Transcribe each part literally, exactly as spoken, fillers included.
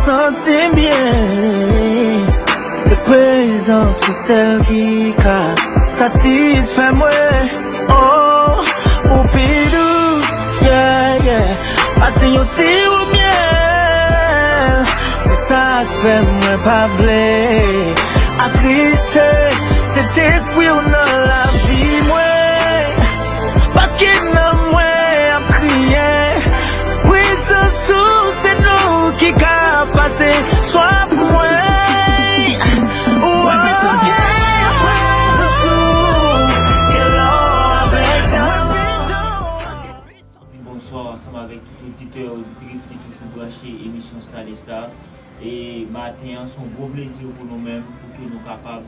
Santi m byen, se prezans ou sèl ki ka satisfè mwen. Oh, ou pi dous, yeah, yeah. Pase yon siwo myèl, se sa k fè mwen pa vle atriste Sentespri w nan lavi mwen. Paske nanm mwen ap kriye, prezans ou se dlo ki ka pase swa pou mwen. Ou anke prezans ou, gen lò avèk dan. Di bonswa ansanm avèk tout oditè, oditris ki toujou branche emisyon Star des Stars. E maten an, se yon gwo plezi pou nou menm, pou ke nou kapab,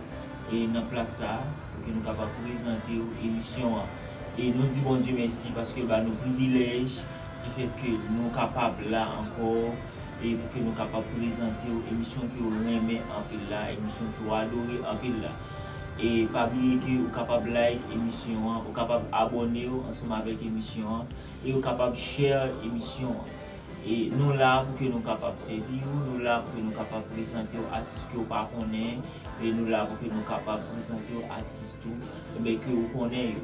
e nan plas sa a, pou ke nou kapab prezante w emisyon an. E nou di Bondye mèsi paske l ba nou privilèj, di fèt ke nou kapab la ankò, e pou ke nou kapab prezante w emisyon ke w renmen anpil la, emisyon ke w adore anpil la. E pa bliye ke ou kapab like emisyon an, ou kapab abòne w ansanm avèk emisyon an, e ou kapab share emisyon an. E nou la pou ke nou kapab sèvi w, nou la pou ke nou kapab prezante w atis ke w pa konnen, e nou la pou ke nou kapab prezante w atis tou, enben, ke w konnen yo.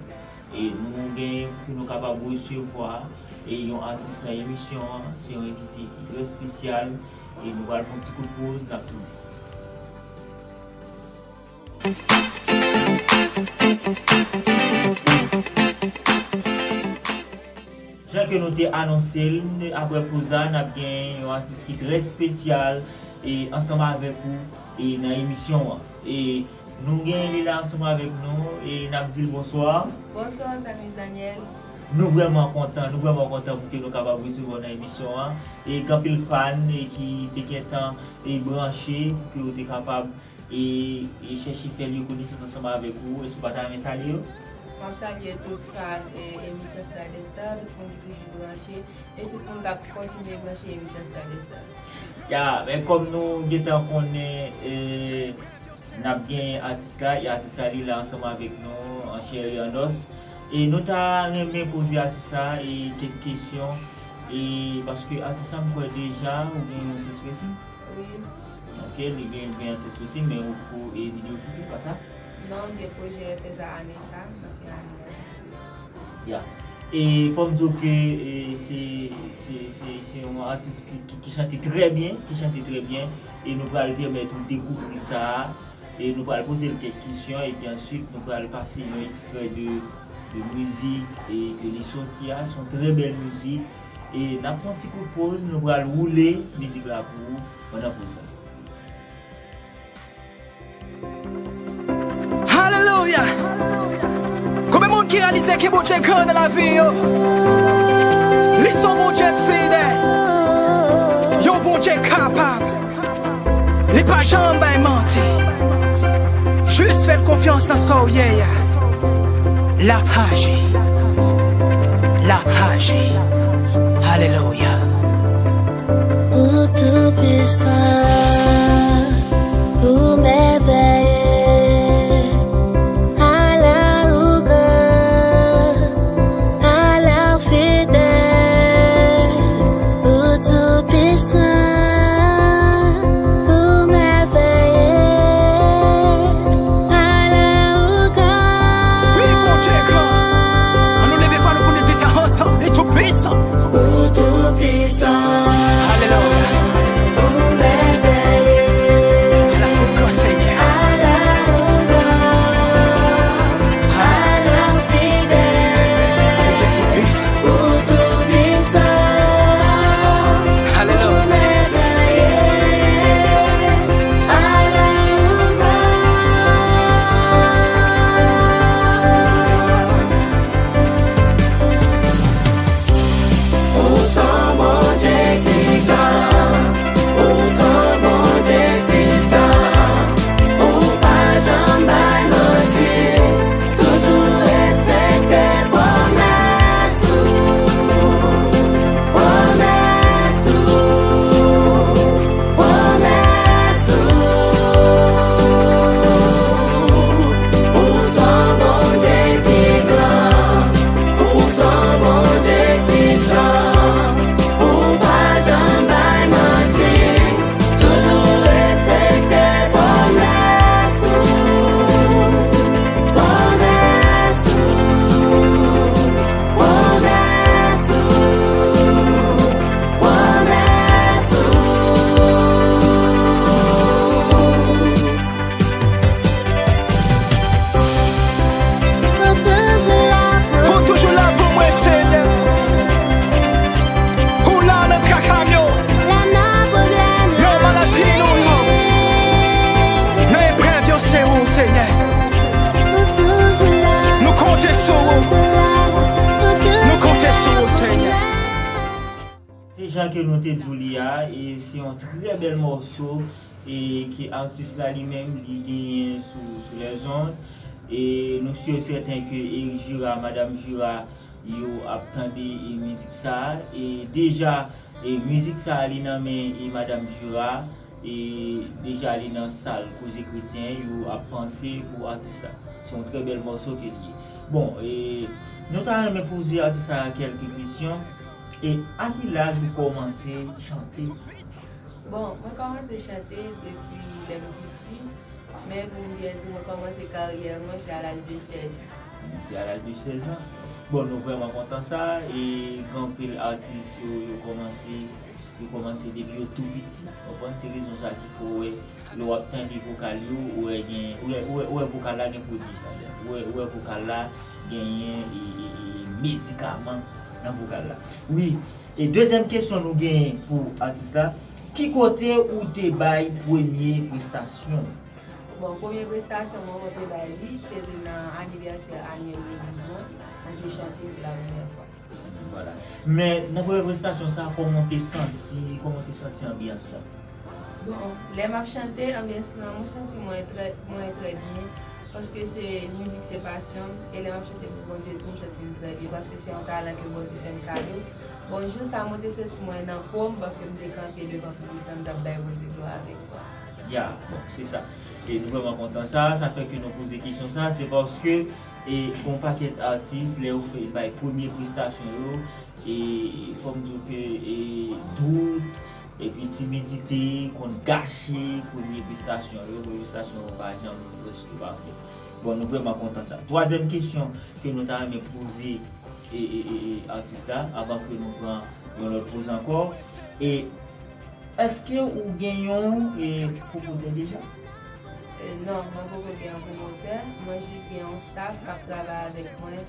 E nou genyen pou ke nou kapab resevwa, e yon atis nan emisyon an, se yon envite ki trè espesyal, e nou pral pran ti kout poz, n ap tounen. Jan ke nou te anonse l, apre poz la, n ap gen yon atis ki trè espesyal e ansanm avèk ou e nan emisyon an. E nou gen li la ansanm avèk nou e n ap di l bonswa. Bonswa, Samis Daniel. Nou vrèman kontan, nou vrèman kontan pou ke nou kapab resevwa w nan emisyon an. E gen anpil fan e ki te gentan e branche pou ke yo te kapab e, e chèche fè l yo konesans ansanm avèk ou. Èske w pa ta renmen salye yo? M ap salye tout fan, e, emisyon Star des Stars, tout moun ki toujou branche, e tout moun k ap kontinye branche emisyon Star des Stars. Ya, men kòm nou gentan konnen, e, n ap gen atis la, e atis la li la ansanm avèk nou, an chè e an os. E nou ta renmen poze atis la, e, kèk kesyon, e, paske atis la m kwè deja ou gen yon tès presi. Wi. Ok, li gen, gen tès presi, men ou poko, e, vin yo koupe, pa sa? Non, m gen pwojè fè sa ane sa, nan fen ane a. Ya. E fò m di w ke, e, se, se, se, se yon atis ki, ki, ki chante trè byen, ki chante trè byen, e nou pral pèmèt ou dekouvri sa, e nou pral poze l kèk kesyon, epi answit nou pral pase yon ekstrè de, de mizik, e ke li soti a, se yon trè bèl mizik, e n ap pran ti kout poz, nou pral woule mizik la pou ou pandan poz la. Alelouya! Konbyen moun ki reyalize ke Bondye gran nan lavi yo? Li se yon Bondye k fidèl. Yon Bondye kapab. Li pa janm bay manti. Jis fè l konfyans nan sa w ye a. L ap aji. L ap aji. Alelouya. Ou toupisan, ou mèvèye, ala ou gran, ala ou fidèl, ou toupisan, ou mèvèye, ala ou gran. Wi, Bondye gran. Ann nou leve vwa nou pou nou di sa ansanm. Li toupisan. Ou toupisan. Alelouya. Ou mèvèye. Nou konte sou ou, Senyè. Se jan ke nou te di w li a, e se yon trè bèl mòso, e ke atis la li menm li genyen sou, sou lèzond. E nou si e sèten ke Eric Jura, Madam Jura, yo ap tande, e, mizik sa a. E deja, e, mizik sa a li nan men, e, Madam Jura, e deja li nan sal Koze Kretyen, yo ap panse pou atis la. Se yon trè bèl mòso ke li ye. Bon, e nou ta renmen poze atis la kèlke kesyon. E a ki laj ou kòmanse chante? Bon, mwen kòmanse chante depi lè m piti, men pou m byen di, mwen kòmanse karyè mwen se a laj de sèz an. Se a laj de sèz an. Bon, nou vrèman kontan sa, e gen anpil atis yo, yo kòmanse, yo kòmanse depi yo tou piti. Konprann? Se rezon sa ki fè w wè, lè w ap tande vokal yo, ou wè gen, ou wè, ou wè, ou wè vokal la gen pwodij ladan l. Ou wè, ou wè vokal la genyen, e, e, e, medikaman nan vokal la. Wi, e dezyèm kesyon nou genyen pou atis la, ki kote ou te bay premye prestasyon w? Bon, premye prestasyon mwen, mwen te bay li, se te nan anivèsè anyèl legliz mwen, mwen te chante pou la premyè fwa. Vwala. Men, nan premye prestasyon sa a, kòman w te santi, kòman w te santi anbyans la? Bon, lè m ap chante, anbyans lan, mwen santi mwen trè, mwen trè byen, paske se mizik, se pasyon m, e lè m ap chante pou Bondye tou, m santi m trè byen, paske se yon talan ke Bondye fè m kado. Bon, jou sa a, mwen te santi mwen nan po m, paske m te kanpe devan piblik lan, m t ap bay Bondye glwa avèk vwa. Ya, bon, se sa. E nou vrèman kontan sa. Sa fè ke nou poze kesyon sa, se paske, e, gen yon pakèt atis, lè yo fè, bay premye prestasyon yo, e fò m di w ke, e, dout, epi timidite konn gache premye prestasyon yo. Premye prestasyon yo pa janm prèske pafè. Bon, nou vrèman kontan sa. Twazyèm kesyon ke nou ta renmen poze, e, e, e, e, atis la, avan ke nou pran yon lòt poz ankò. E èske ou gen yon, e, pwomotè deja? E, non, mwen poko gen yon pwomotè. Mwen jis gen yon staff k ap travay avèk mwen,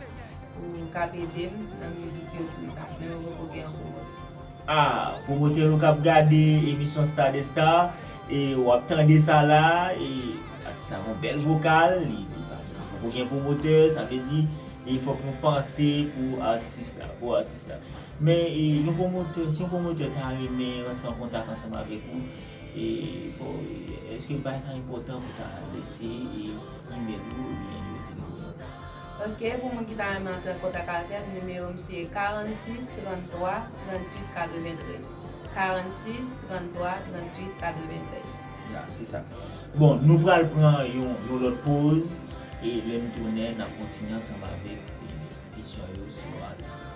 pou k ap ede m nan mizik yo, tou sa. Men mwen poko gen yon pwomotè. Ah, pwomotè yo k ap gade emisyon Star des Stars, e w ap tande sa la, e atis la gen yon bèl vokal, li, li pa, li poko gen pwomotè, sa vle di, e fòk nou panse pou atis la, pou atis la. Men, e, yon pwomotè, si yon pwomotè ta renmen rantre an kontak ansanm avèk ou, e, bon, e, èske l pa ta enpòtan pou ta lese, e, imèl ou oubyen nimewo telefòn ou? Ok, pou moun ki ta renmen antre an kontak avè m, nimewo m se karannsis tranntwa tranntuit katreventrèz. Karannsis tranntwa tranntuit katreventrèz. Ya, se sa. Bon, nou pral pran yon, yon lòt poz, e lè n tounen, n ap kontinye ansanm avèk, e, kesyon yo sou atis la.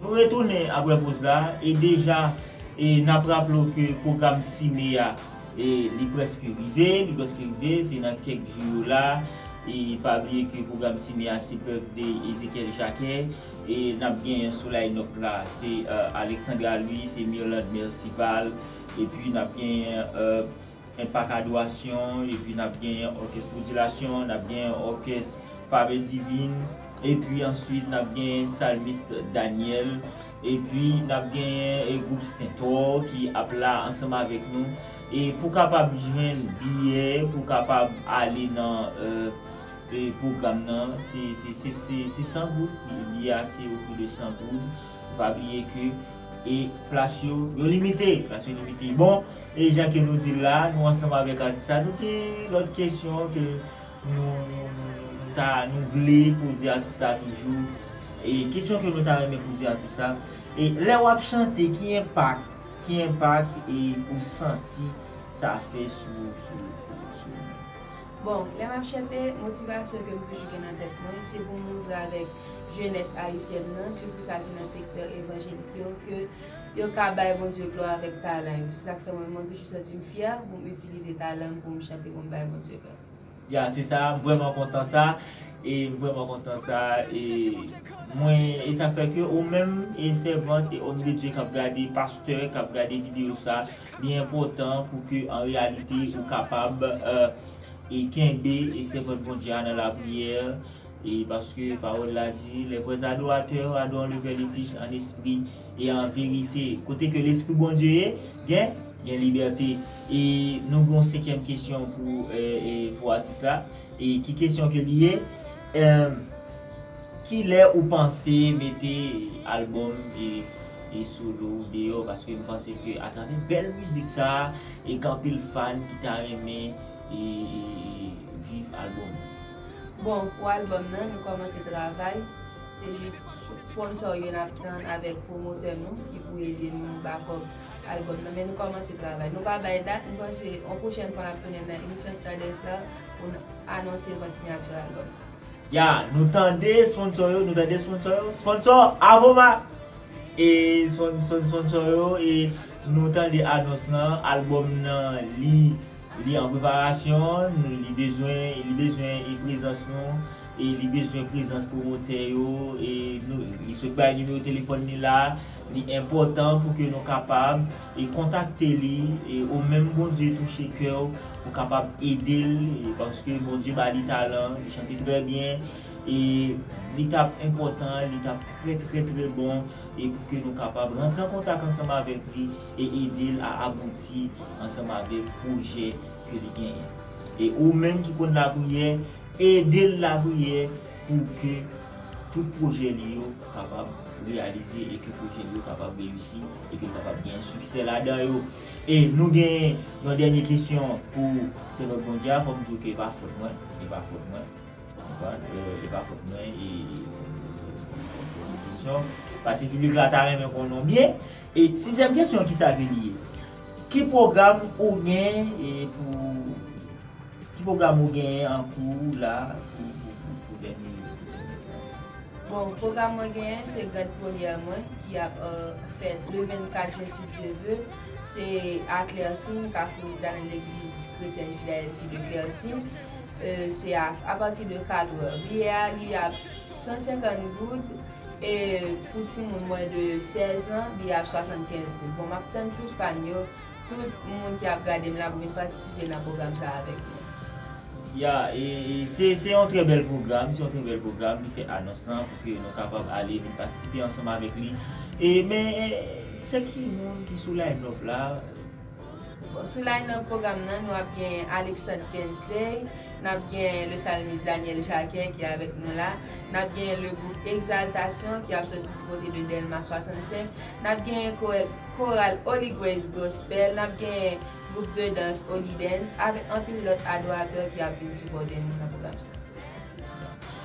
Nou retounen apre poz la, e deja, e n ap raple w ke pwogram Sime a, e li prèske rive, li prèske rive, se nan kèk jou yo la. E pa bliye ke pwogram Sime a se birthday Ezekiel Jacquet, e n ap genyen sou line-up la, se, e, Alexandra Louis, se Mirlande Mercival, epi n ap genyen, e, Enpak Adorasyon, epi n ap genyen Òkès Pwodilasyon, n ap genyen Òkès Favè Divin, epi answit n ap genyen Salmist Daniel, epi n ap genyen, e, gwoup Stentor ki ap la ansanm avèk nou. E pou kapab jwenn biyè, pou kapab ale nan, e, e, pwogram nan, se, se, se, se, se san goud. Biyè a se o pri de san goud. Pa bliye ke, e, plas yo, yo limite. Plas yo limite. Bon, e jan ke nou di l la, nou ansanm avèk atis la. Nou gen lòt kesyon ke nou, nou, nou, nou, nou ta, nou vle poze atis la toujou. E kesyon ke nou ta renmen poze atis la, e lè w ap chante, ki enpak ki enpak e ou santi sa fè sou, sou, sou, sou ou menm? Bon, lè m ap chante, motivasyon ke m toujou gen nan tèt mwen, se pou m rive avèk jenès ayisyèn nan, sitou sa ki nan sektè evanjelik yo, ke yo ka bay Bondye glwa avèk talan yo. Se sa k fè mwen, mwen toujou santi m fyè pou m itilize talan m pou m chante, pou m bay Bondye glwa. Ya, se sa, m vrèman kontan sa. E m vrèman kontan sa. E mwen, e sa fè ke ou menm, e sèvant, e òm de Dye k ap gade, pastè k ap gade videyo sa, li enpòtan pou ke an reyalite ou kapab e kenbe e sèvant Bondye a nan lapriyè. E paske pawòl la di, les vrais adorateurs adorent le Père, le Fils en esprit et en vérité. Kote ke Lespri Bondye ye, gen, gen libète. E nou gen yon senkyèm kesyon pou, e, e, pou atis la. E ki kesyon ke li ye? E, kilè ou panse mete albòm e, e solo ou deyò? Paske m panse ke atravè bèl mizik sa a, e gen anpil fan ki ta renmen e, e, e viv albòm ou. Bon, pou albòm nan, nou kòmanse travay. Se jis sponsò yo n ap tann avèk pwomotè nou ki pou ede nou bakòp albòm nan. Men nou kòmanse travay. Nou pa bay dat, m panse yon pwochèn fwa n ap tounen nan emisyon Stardust la pou n anonse vant siyati albòm. Ya, nou tande sponsò yo, nou tande sponsò yo. Sponsò, Avoma! E sponsò, sponsò yo, e nou tande anons lan, albòm nan, li, li an preparasyon, li bezwen, li bezwen e prezans nou, e li bezwen prezans pwomotè yo, e nou, li sot bay nimewo telefòn li la, li enpòtan pou ke nou kapab e kontakte li, e ou menm Bondye touche kè w, pou kapab ede l, e paske Bondye ba li talan, li chante trè byen, e li t ap enpòtan, li t ap trè, trè, trè bon, e pou ke nou kapab rantre an kontak ansanm avèk li e ede l a abouti ansanm avèk pwojè ke li genyen. E ou menm ki konn lapriyè, ede l lapriyè pou ke tout pwojè li yo kapab reyalize e ke pwojè li yo kapab reyisi e ke l kapab gen siksè ladan yo. E nou gen yon dènye kesyon pou sèvant Bondye a, fò m di w ke e pa fòt mwen, e pa fòt mwen. Konprann? E, e pa fòt mwen, e, e fò m poze kesyon. Paske piblik la ta renmen konnen w byen. E sizyèm kesyon, kisa ke li ye? Ki pwogram ou gen e pou, ki pwogram ou genyen an kou la pou, pou, pou, pou dènye, pou dènye sa? Bon, pwogram mwen genyen se grand premyè mwen ki ap euh, fèt le vennkat jen si Dye ve. Se a Klèsin, Kafou Italyen, legliz kretyèn Filadelfi de Klèsin. Euh, se a, apati de katrè. Biyè a, li ap san senkant goud. E pou timoun mwens de sèz an, biyè ap swasannkenz goud. Bon, m ap tann tout fan yo, tout moun ki ap gade m la pou vin patisipe nan pwogram sa avèk mwen. Ya, e, e se, se yon trè bèl pwogram, se yon trè bèl pwogram ki fè anons lan pou ke nou kapab ale vin patisipe ansanm avèk li. E men, e, se ki moun ki sou line-up la? Bon, sou line-up pwogram nan, nou ap gen Alexandre Kensley, n ap gen le salmis Daniel Jacquet ki avèk nou la, n ap gen le gwoup Exaltation ki ap soti di kote de Dèlma swasannsenk, n ap gen koral, koral Holy Grace Gospel, n ap gen gwoup de dans Holy Dance, avèk anpil lòt adoratè ki ap vin sipòte nou nan pwogram sa.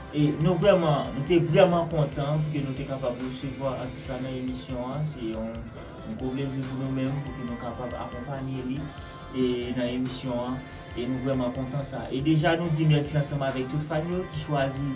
E nou vrèman, nou te vrèman kontan pou ke nou te kapab resevwa atis la nan emisyon an. Se yon, yon gwo plezi pou nou menm, pou ke nou kapab akonpanye li e nan emisyon an. E nou vrèman kontan sa. E deja nou di mèsi ansanm avèk tout fan yo ki chwazi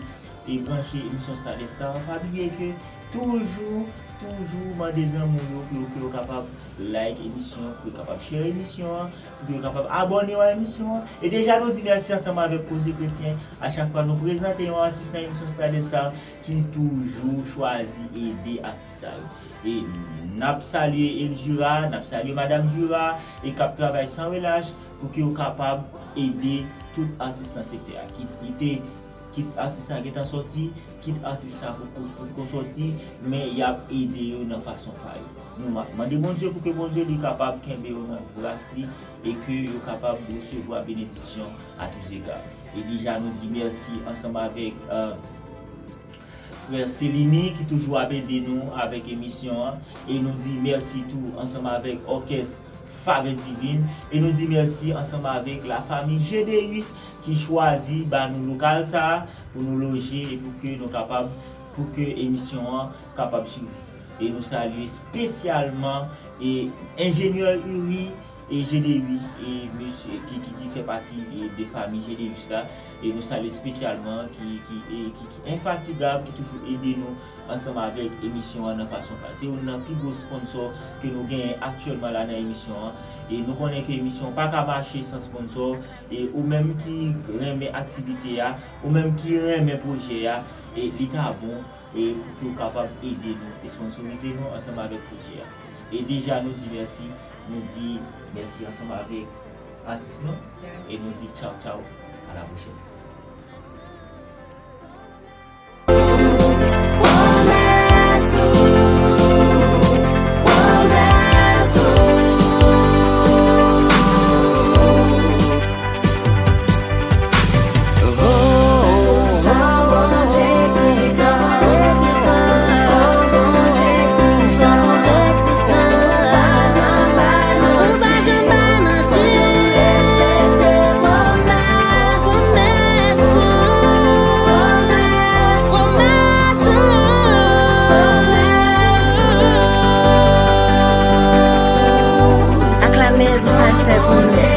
e branche emisyon Star des Stars. Pa bliye ke toujou, toujou mande zanmi w yo pou yo, pou yo kapab like emisyon, pou yo kapab share emisyon an, pou yo kapab abòne a emisyon an. E deja nou di mèsi ansanm avèk Koze Kretyen. A chak fwa nou prezante yon atis nan emisyon Star des Stars ki toujou chwazi ede atis sa yo. E n ap salye Eric Jura, n ap salye Madam Jura, e k ap travay san relach pou ke yo kapab ede tout atis nan sektè a. Kit li te, kit atis sa gentan sòti, kit atis sa poko, poko sòti, men y ap ede yo nan fason pa yo. Nou ma-, mande Bondye pou ke Bondye li kapab kenbe yo nan gras li e ke yo kapab resevwa benediksyon a tout zega. E deja nou di mèsi ansanm avèk, euh, frè Selini ki toujou ap ede nou avèk emisyon an. E nou di mèsi tou ansanm avèk òkès Favè Divin. E nou di mèsi ansanm avèk lafanmi Gedeus ki chwazi ba nou lokal sa a pou nou loje e pou ke nou kapab, pou ke emisyon an kapab swiv. E nou salye espesyalman E enjenyè Uri e Gédéus, e mesye ki, ki, ki fè pati, e, de fanmi Gédéus la, e nou salye espesyalman, ki, ki, e, ki, ki enfatigab, ki toujou ede nou ansanm avèk emisyon an nan fason pa. Se youn nan pi gwo sponsò ke nou genyen aktyèlman la nan emisyon an. E nou konnen ke emisyon an pa ka mache san sponsò. E ou menm ki renmen aktivite a, ou menm ki renmen pwojè a, e li ta bon, e pou ke w kapab ede nou, e sponsorize nou ansanm avèk pwojè a. E deja nou di mèsi, nou di mèsi ansanm avèk atis nou, e nou di tchaw tchaw, a la pwochèn. Aklame l pou sa l fè pou nou.